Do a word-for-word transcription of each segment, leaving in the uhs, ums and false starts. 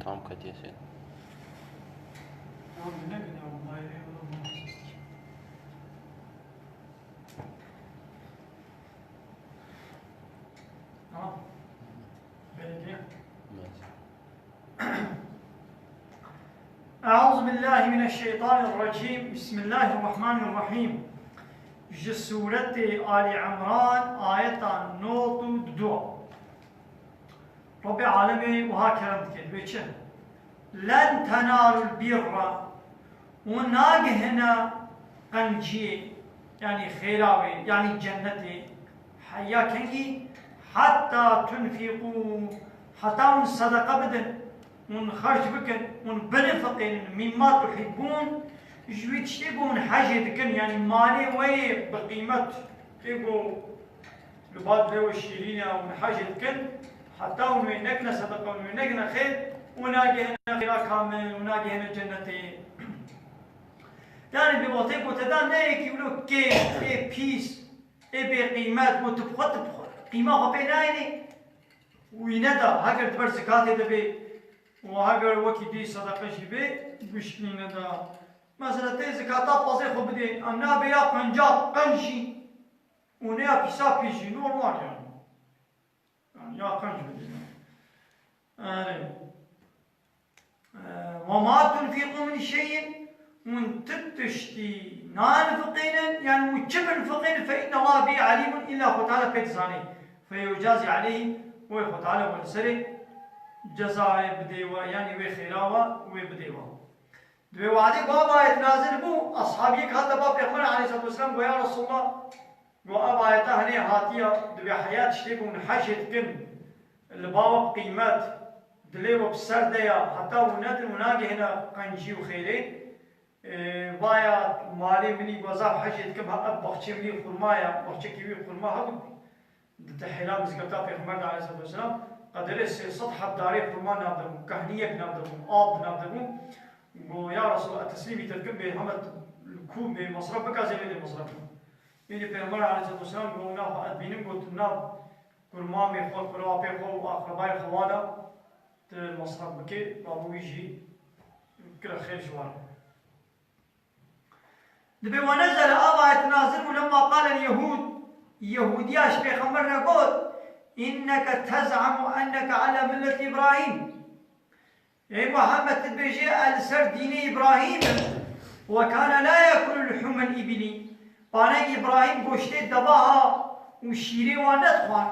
Tamam, katiye sen. Tamam, ne güzel, bayrağı olamaz. Tamam. Belediye. Evet. Euzu billahi mineşşeytanirracim. Bismillahirrahmanirrahim. Ji Sûretê Ali Imran, ayeta nod û du. Rabbê alemê wiha kerem dike, dibê çi? Len tenalul birra, hûn nagihine qenciyê, yanî xêra wê, yanî cennetê. Heya kengî? Hetta tunfiqû, heta hûn sedeqe bidin, hûn xerc bikin, hûn binifiqînin, mimma tuhibbûn, ji wî tiştê ku hûn hejê dikin, yanî malê we yê bi qîmet, tê ku li ba dilê we şîrîn e, hûn hejê dikin, heta hûn wê nekine sedeqe, hûn wê nekine xêr, û nagihine xêra kamil, û nagihine cennetê. Yanî bi wextê ku te da ne yekî wilo kêm, ê pîs, ê bêqîmet, ku tu bi xwe, tu bi xwe, qîma xwe pê nayênî, wî neda, heger di ber zikatê de bê, û heger wekî dî sedeqe jî bê, gişkî neda. Mesela tê zikata pazê xwe bidê, em nabê ya qenca qenc jî, û ne ya pîsa pîs jî, normal yanî. Yanî ya qenc bidê. Erê. Eee, "Ve ma tunfiqû min şeyin", hûn tu tiştî nanifiqînin, yanî hûn çi binifiqînin, "fe innallaha bihi alîmun", îlla Xwe Teala pê dizanê. "Fe yucazî aleyhi", wê Xwe Teala we li serê cezayê bidê we, yanî wê xêra we wê bidê we. Di wê wadê ku ev ayet nazil bû, ashabiyek hate ba Pêxember aleyhissalatu vesselam, got, "Ya Resulallah, got, ev ayeta hinê hatiye, di wê heya tiştê ku hûn hejê dikin, li ba we bi qîmet, dilê we bi ser de ya, heta hûn nedin û nagihine qencî û xêrê, e, vaya malê min î ku ez hejê dikim, ha ev baxçê min î xurma ya, baxçekî wî xurma hebû." Di, di hêla mizgefta Pêxember de aleyhissalatu vesselam, qederê sê sed heb darê xurma nav de bû, kehniyek nav de bû, av nav de bû. Got, "Ya Resulallah, ez teslîmî te dikim, bê heme li ku bê mesref bike, ez ê lê mesref bikim." Îdî Pêxember aleyhissalatu vesselam got, "Na, ez dibînim, got, tu nav kurmamê xwe, kurapê xwe û aqrebayê xwe wan de tu mesref bikê, babû wî jî bikire xêr ji wan." Dibê, "Ve nezele", ev ayet nazil bû, "lemma qale yehûd", Yehûdiya ji Pêxember re got, "Inneke tez'amu enneke ala milleti Îbrahîm." Ey Muhammed, tu dibêjî, "Ez li ser dînê Îbrahîm im." "Ve kane la yekulu luhûmel îbili." Pane Îbrahîm goştê devaha û şîrê wan nedixwar.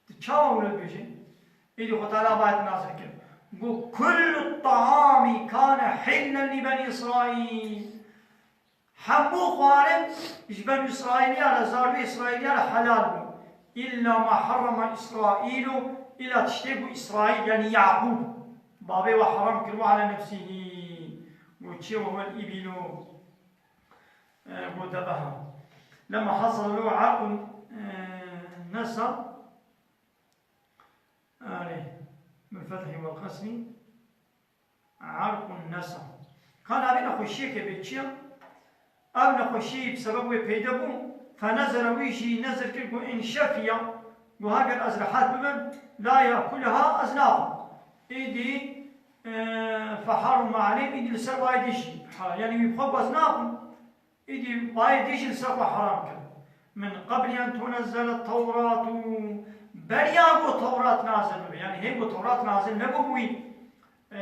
Tu çawa wilo dibêjî? Êdî Xwe Teala ev ayet nazil kir. Got, "Kullu taami kane hillen li beni Îsraîl." Hemû xwarin ji Benî Îsraîliya re, zarokê Îsraîliya re helal bû. "Îlla ma harrama Îsraîlu", îla tiştê ku Îsraîl, yanî Yaqûb, babê we heram kiribo, "ala nefsihî", got, "çi ye, we huwel îbîlu", e, got, deveha. "Lema hasala lehu erqun, e, nesa", Erê, bil fethî wel kesrî, erqun nesa. Ka navê nexweşiyeke bê çi ye? Ev nexweşî bi sebeb wê peyde bû, fenezere, wî jî nezir kir ku in şefiya, ku heger ez rehet bibim, la yakuleha, ez naxwim. Îdî, e, feharûme aleyh, îdî li ser wayê dî jî. Ha, yanî wî bi xwe got ez naxwim. Îdî bayê dî jî li ser xwe heram kir. Min qebli en tunezzele Tewratu. Beriya ku Tewrat nazil bibe. Yanî hê ku Tewrat nazil nebûbûyî, e,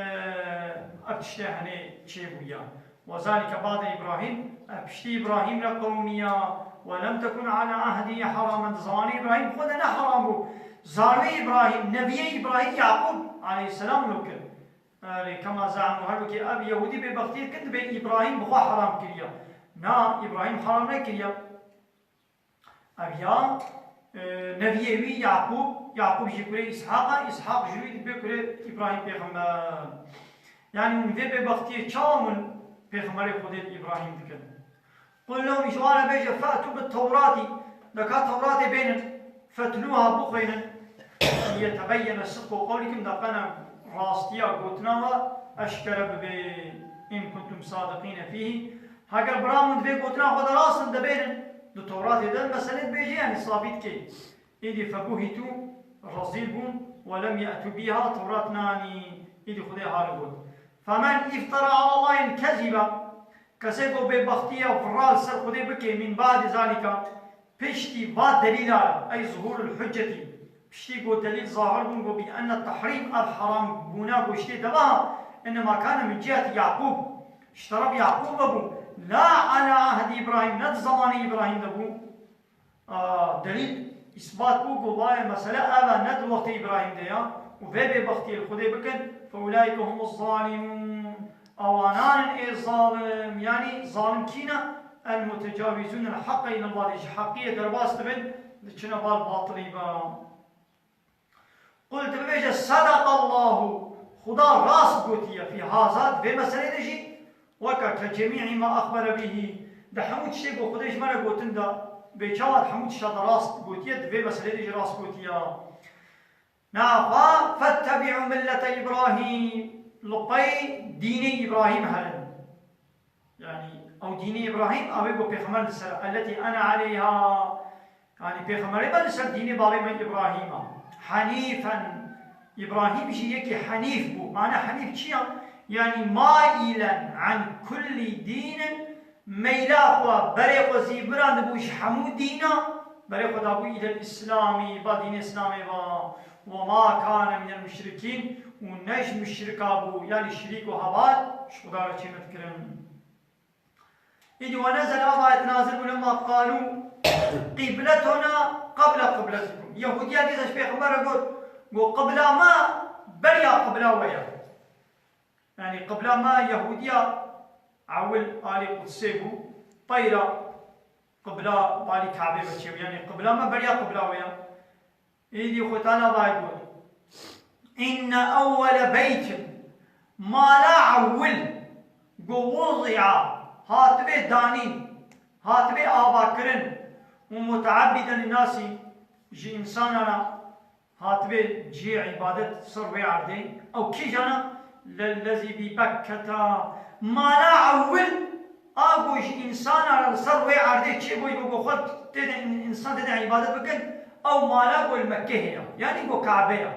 ev tiştê henê çêbûya. Ve zalike ba'de Îbrahîm, ev piştî Îbrahîm re qewimiya. Ve lem tekun ala ahdî heramen. Di zamanê Îbrahîm xwe de ne heram bû. Zarokê Îbrahîm, neviyê Îbrahîm Yaqûb aleyhisselam wilo kir. Erê, kema ze'emû, her wekî ev Yehûdî bêbextiyê dikin, dibê Îbrahîm bi xwe heram kiriye. Na, Îbrahîm heram nekiriye. Ev ya, e, neviyê wî Yaqûb, Yaqûb jî kurê Îshaq e, Îshaq jî wî dibe kurê Îbrahîm pêxember. Yanî hûn vê bêbextiyê çawa hûn pêxemberê Xwedê li Îbrahîm dikin? Qul lehum, ji wan re bêje, fe'tû bit tewratî, de ka Tewratê bênin, fetlûha, bixwînin, liyetebeyyene sidqu qewlikum, de qena rastiya gotina we eşkere bibe, in kuntum sadiqîne fîhî, heger bira min di vê gotina xwe de rast in, de bênin, di Tewratê de meselê dibêje, yanî sabît kê. Îdî febuhitû, rezîl bûn, we lem ye'tû bîha, Tewrat nanî, Îdî Xwedê hale got. Femen îftera alallahi keziba. Kesê ku bêbextiya vira li ser Xwedê bike, min ba'di zalika, piştî va delîla re, ey zuhurul hücceti, piştî ku delîl zahir bûn ku bi enne tehrîm, ev heram bûna goştê deva, innema kane min ciheti Yaqûb, ji teref Yaqûb ve bû, la ala ahdi Îbrahîm, ne di zemanê Îbrahîm de bû. A, delîl, îsbat bû ku vayê mesele ev e, ne di wextê Îbrahîm de ya û vê bêbextiyê li Xwedê bikin, fe ulaîke humuz zalimûn. Ewanan in ê zalim, yanî zalim kî ne? El mutecawîzûn el heqe îne badî, ji heqiyê derbas dibin, diçine bal batilî ve. Qul, tu bibêje, Sedaqallahu, Xuda rast gotiye, fî haza, di vê meselê de jî, weke ke cemî'î ma exbere bihî, di hemû tiştê ku Xwedê ji me re gotin de, bê çawa di hemû tişta de rast gotiye, di vê meselê de jî rast gotiye. Naxa, fettebi'û millete Îbrahîm, li pey dînê Îbrahîm herin. Yanî, ew dînê Îbrahîm, ew ê ku pêxember li ser, elletî ene aleyha. Yanî, pêxemberê me li ser dînê bavê me Îbrahîm e. Henîfen, Îbrahîm jî yekî henîf bû. Mane henîf çi ya? Yanî, mailen an kullî dînin, meyla xwe, berê xwe zî birandibû ji hemû dîna, berê xwe dabû îlel Îslamî, ba dînê Îslamê va. Ve ma kane minel muşrikîn, û ne ji muşrika bû, yanî şirîk û heval ji Xuda re çê nedikirin. Îdî we nezele, ev ayet nazil bû, lemma qalû qîbletuna qebla qibletikum. Yehûdiya dîsa ji pêxember re got, got, qibla me beriya qibla we ye. Yanî qibla me Yehûdiya ewil alî Qudsê bû, peyra qibla balî Kabê ve çêbû. Yanî qibla me beriya qibla we ye. Îdî Xwetana vay got. Inne ewwele beytin, mala ewil, go wudi'a, hatibê danîn, hatibê avakirin, û muteabbiden nasî, ji însana re hatibê cihê îbadet ser wê erdê, ew kîjan e? Lellezî bi Bekketa. Mala ewil, a ku ji însana re li ser wê erdê çêbûyî, ku xwe tê de în-, însan tê de îbadet bikin, ew mala ku li Mekkehê ye, yanî ku Kabe ye.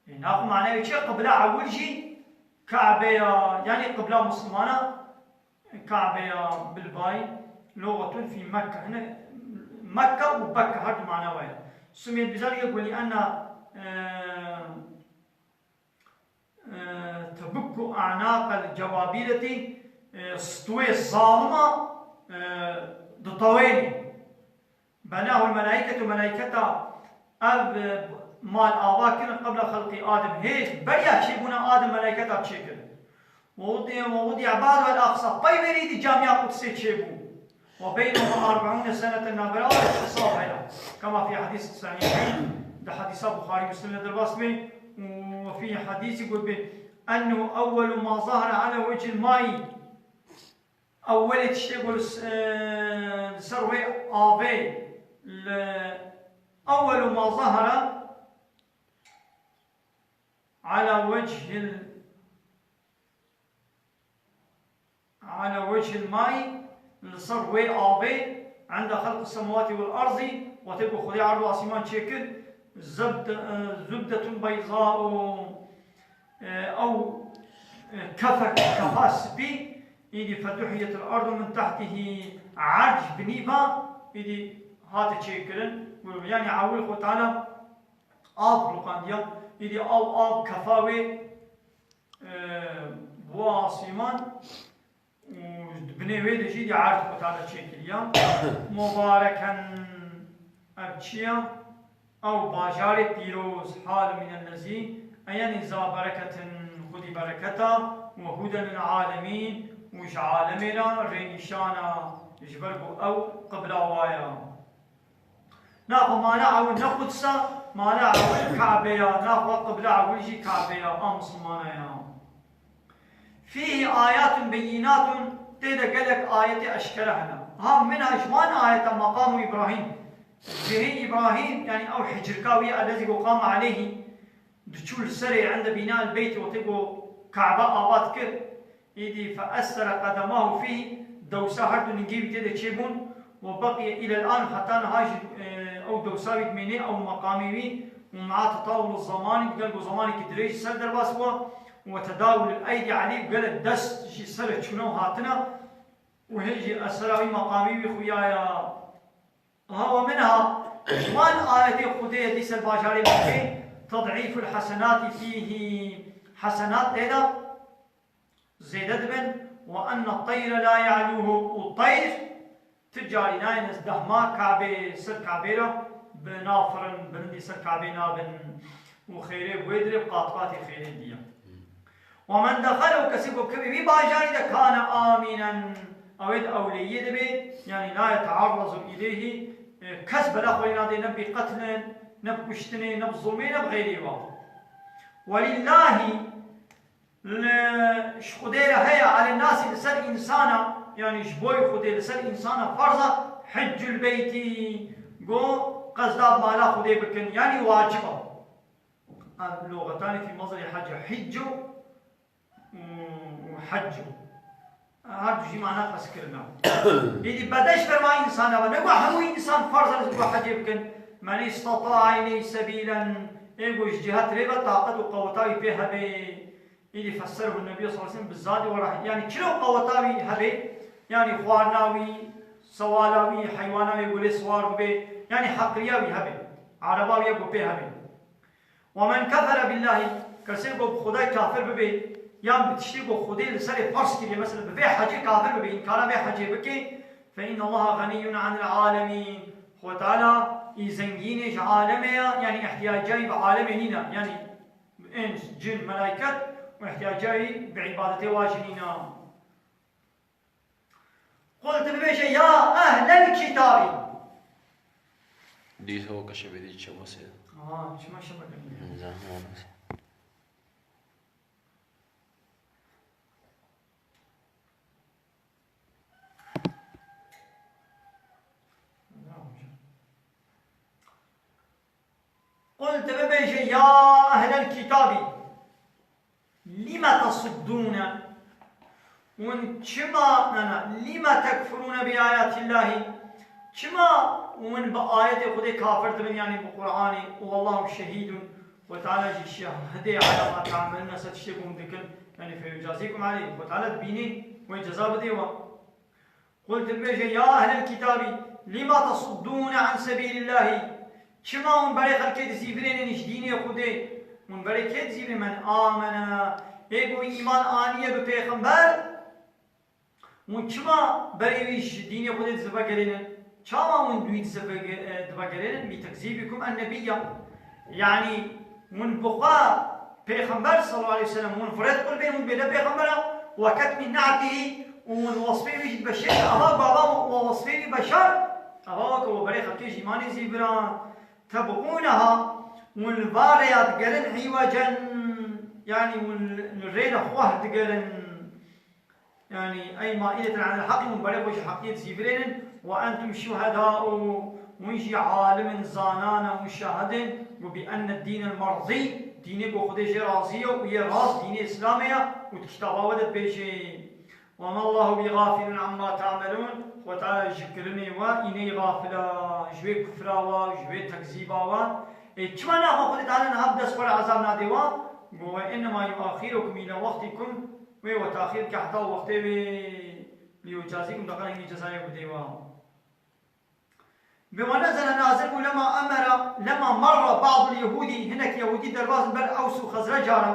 Ê, naxwe manayê çi ye? Qibla ewil jî Kabe ye, yanî qibla Muslimana Kabe ya bilbayî, loxetun fî Mekke. Hine Mekke û Bekke her du mana we ye. Sumiyet bizalike ku li enne, e, e, tebukku a'naqel cebabîretî, e, stûyê zalima, e, ditewênî. Benahul melaîketu, melaîketa ev, e, mal ava kirin qebla xelqî Adem. Hê beriya çêbûna Adem melaîketa çêkirin. Ve wudi-, ve wudi'a ba'du el aqsa. Pey wêrî dî camiya Qudsê çêbû. Ve beynehuma arbeûne seneten, navbera wan hesab heye. Kema fî hadîs sahîh. Di hadîsa Buxarî Muslim de derbas bê. Ve fî hadîsî got bê. Ennehu ewwelu ma zahara ala wecihil maî. Ewwelê tiştê ku li s-, e, li ser wê avê li ewwelu ma zahara ala wechil, ala wechil maî, li ser wê avê, enda xelqi semawatî wal arzî, wextê ku Xwedê erd û asîman çêkir, zebde-, e, zubdetun beyza'u, e, ew, e, kefek, kefa spî, îdî feduhiyetil ardu min tehtihî, erd ji binî ve, îdî hate çêkirin. Yanî ewil Xwe Teala av ruqandiya, îdî ew av kefa wê, e, bo asîman û di binê wê de jî dî erd Xwe Teala çêkiriya. Mubareken, ev çi ye? Ew bajarê pîroz, hal mînellezî, e, yanî za bereketin, xwedî bereketa, we huden lil alemîn, û ji alemê re rênîşana, ji ber ku ew qibla wa ye. Naxwe mala ewil ne Quds e, mala ewil Kabe ya, naxwe qibla ewil jî Kabe ya, a Misilmana ya. Fîhî ayatun beyînatun, tê de gelek ayetê eşkere hene. Ha, mina ji wan ayeta maqamu Îbrahîm, cihê Îbrahîm, yanî ew hicirka wî, ellezî ku qama aleyhî, diçû li serê ende bîna el beyti, wextê ku Kabe ava dikir, îdî fe esere qedemahu fîhî, dewsa her du ningê wî tê de çêbûn, we beqiye îlel an, heta niha jî, e, ew dewsa wî dimênê, ew meqamê wî, û مع تطاول الزمان, bi gel ku zemanekî dirêj ser derbas bû, وتداول الأيدي عليه, bi gel dest jî ser çûna û hatina, û hê jî esera wî meqamî wî xuyaya. Ha, ومنها, ji wan ayetê Xwedê ye dî ser bajarê Mekkê, تضعيف الحسنات فيه, hesenat tê de zêde dibin, وأن الطير لا يعلوه, û teyr ti carî nayêne dehma Kabê, ser Kabê re bi nafirin, bilindî ser Kabê nabin û xêrê wê dirê bi qat qatî xêrê diye. ومن دخله, kesê ku kevê wî bajarî de, كان آمنا, ew ê di ewleyiyê de bê, yanî لا يتعرض إليه, e, kes bela xwe lê nadê, ne bi qetlin, ne bi kuştinê, ne bi zulmê, ne bi xeyrê wa. ولله, li, ji Xwedê re heye, على الناس, li ser însana, yanî ji bo Xwedê li ser însana ferz e, حج البيت, go qesda mala Xwedê bikin, yanî wacib e. Ev loxetanê fî mezrê hece, hiccu û, û heccu. Her du jî mana qestkirina. Êdî bedeş ferma însana ve. Ne ku hemû însan ferz e ku hecê bikin. من استطاع إليه سبيلا. Ê ku ji cihet rê ve taqet û qeweta wî pê hebe. Êdî فسره النبي صلى الله عليه وسلم بالزاد والراحلة. Yanî çilo qeweta wî hebe. Yanî xwarina wî, sewala wî, heywana wî ku lê siwar bibe. Yanî heqriya wî hebe. Araba wî ku pê hebe. ومن كفر بالله, kesê ku bi Xwedayê kafir bibe, yan bi tiştê ku Xwedê li serê ferz kiriye, mesela bi vê hecê kafir bibe, înkara vê hecê bike, فإن الله غني عن العالمين. Xwe Teala î zengînê ji alemê ya, yanî ihtiyacayî bi alemê nîne, yanî ins, cin, melaiket û ihtiyacayî bi îbadetê wa jî nîne. قل, tu bibêje, يا أهل الكتاب. Dî ho kaşe bêdî çawa se? Ha, çima şema kerdî? Nizam, ha, nasıl? قل, tu bibêje, يا أهل الكتاب. لم تصدون. Hûn çima, na, na, لم تكفرون بآيات الله. Çima hûn bi ayetê Xwedê kafir dibin, yanî bi Qur'anê, والله شهيد, Xwe Teala jî şahidê على ما تعملون, ser tiştê ku hûn dikin, yanî فيجازيكم عليه, Xwe Teala dibînî, wê ceza bidê we. قل, tu bibêje, يا أهل الكتاب لم تصدون عن سبيل الله. Çima hûn berê xelkê dizîvirênin ji dînê Xwedê? Hûn berê kê dizîvirên? من آمن. Ê ku îman aniye bi pêxember. Hûn çima berê wî ji dînê Xwedê dizivegerênin? Çawa hûn wî dizive-, e, divegerênin? بتكذيبكم النبي. Yanî hûn bi xwe Pêxember sallallahu aleyhi ve sellem, hûn virêt qulbên hûn bêde pêxembera, وكتم نعته, û hûn wesfê wî jî dibeşêrin, ava baba û wesfê wî beşer, ava weke we berê xelkê ji îmanê zîviran, تبغونها, hûn li va rêya digerin, عوجا, yanî hûn li rê li xwe digerin. Yanî, أي مائلة عن الحق, hûn berê xwe ji heqiyê dizîvirênin, وأنتم شهداء, hûn jî alim in, zanan in, hûn şahid in, ku بأن الدين المرضي, dînê ku Xwedê jê razî ye û yê rast dînê Îslamê ye û di kitaba we de dibêje, وما الله بغافل عما تعملون, Xwe Teala ji kirinê we, înê xafil e, ji wê kufra we, ji wê tekzîba we. Ê, çima naxwe Xwedê Teala niha bi dest xwe re ezab nadê we? Go, وإنما يؤخركم إلى وقتكم, wê we taxîr bike heta wextê wê, ليجازيكم, daxil hingî cezayê bidê we. Bi wana zene nazil bû, لما أمر, لما مر بعض اليهود, hinek Yehûdî derbas in ber Ews û Xezreca re.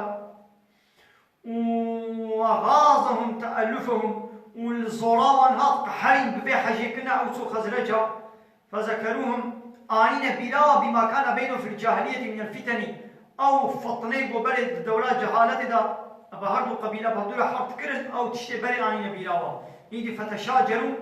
وغاظهم تألفهم, û li zora wan hat qeherîn bi vê hecê kirine Ews û Xezreca. فذكروهم, anîne bîra بما كان بينهم في الجاهلية من الفتن. Ew fitnê ku berê di dewra cehaletê de, bi her du qebîle bi hev du re herb dikirin, ew tiştê berê anîne bîra we. Îdî فتشاجروا,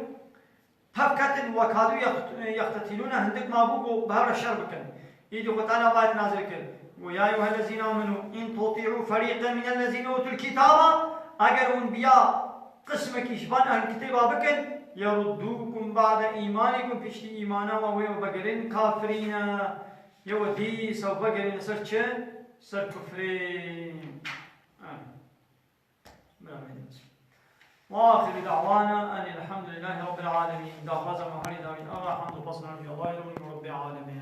hev ketin, وكادوا يقت-, يقتتلون, hindik mabû ku bi hev re şer bikin. Îdî Xwe Teala bi ayet nazil kir. Go, يا أيها الذين آمنوا إن تطيعوا فريقا من الذين أوتوا الكتاب, eger hûn bi ya qismekî ji van ehl kitêba bikin, يردوكم بعد إيمانكم, piştî îmana we wê we vegerên kafirîne. Yê we dîsa vegerên li ser çi? Ser kufrê. Amin. Amin. وآخر دعوانا أن الحمد لله رب العالمين. Daxwaza me herî dawî, Errahman, du pasnan ya Allahê, Rabbê Alemê.